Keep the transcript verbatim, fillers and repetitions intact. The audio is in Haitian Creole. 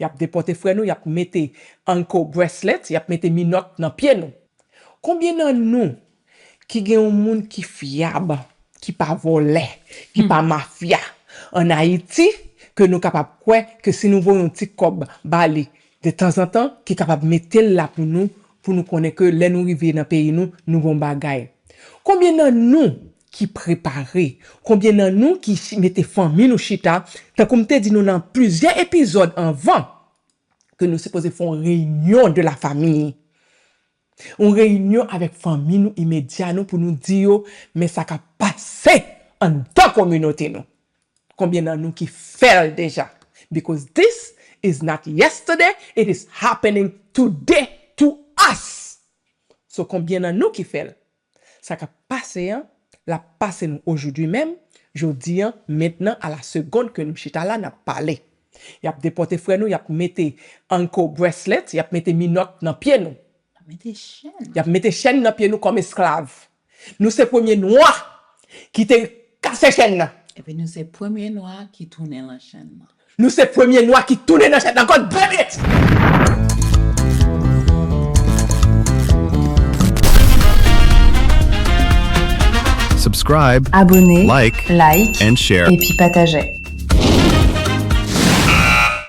Y ap depòte frè nou, y ap mete ankle bracelet, y ap mete minòt nan pye nou. Konbyen nan nou ki gen yon moun ki fyab, ki pa vòlè, ki pa mafya ann Ayiti, ke nou kapab kwè ke si nou voye yon ti kòb ba li detanzantan, ki kapab mete l la pou nou, pou nou konnen ke lè nou rive nan peyi nou, nou gen yon bagay. Konbyen nan nou ki prepare? Konbyen nan nou ki chi- mete fanmi nou chita? Tankou m te di nou nan plizyè epizòd anvan, ke nou sipoze fè yon reyinyon de la famiy. Yon reyinyon avèk fanmi nou imedya nou pou nou di yo, men sa k ap pase anndan kominote nou. Konbyen nan nou ki fè l deja? Because this is not yesterday, it is happening today to us. So, konbyen nan nou ki fè l? Sa k ap pase an, l ap pase nou aujourd'hui menm, jodi an, mentnan, à la seconde ke nou chita la, n ap pale. Y ap depòte frè nou, y ap mete ankle bracelet, y ap mete minòt nan pye nou. Mete chèn. Y ap mete chèn nan pye nou kòm esklav. Nou se premye nwa ki te kase chèn nan. Epi nou se premye nwa ki tounen nan chèn nan. Nou se premye nwa ki tounen nan chèn nan. God damn it! Subscribe, Abone, like, like, and share. Epi pataje.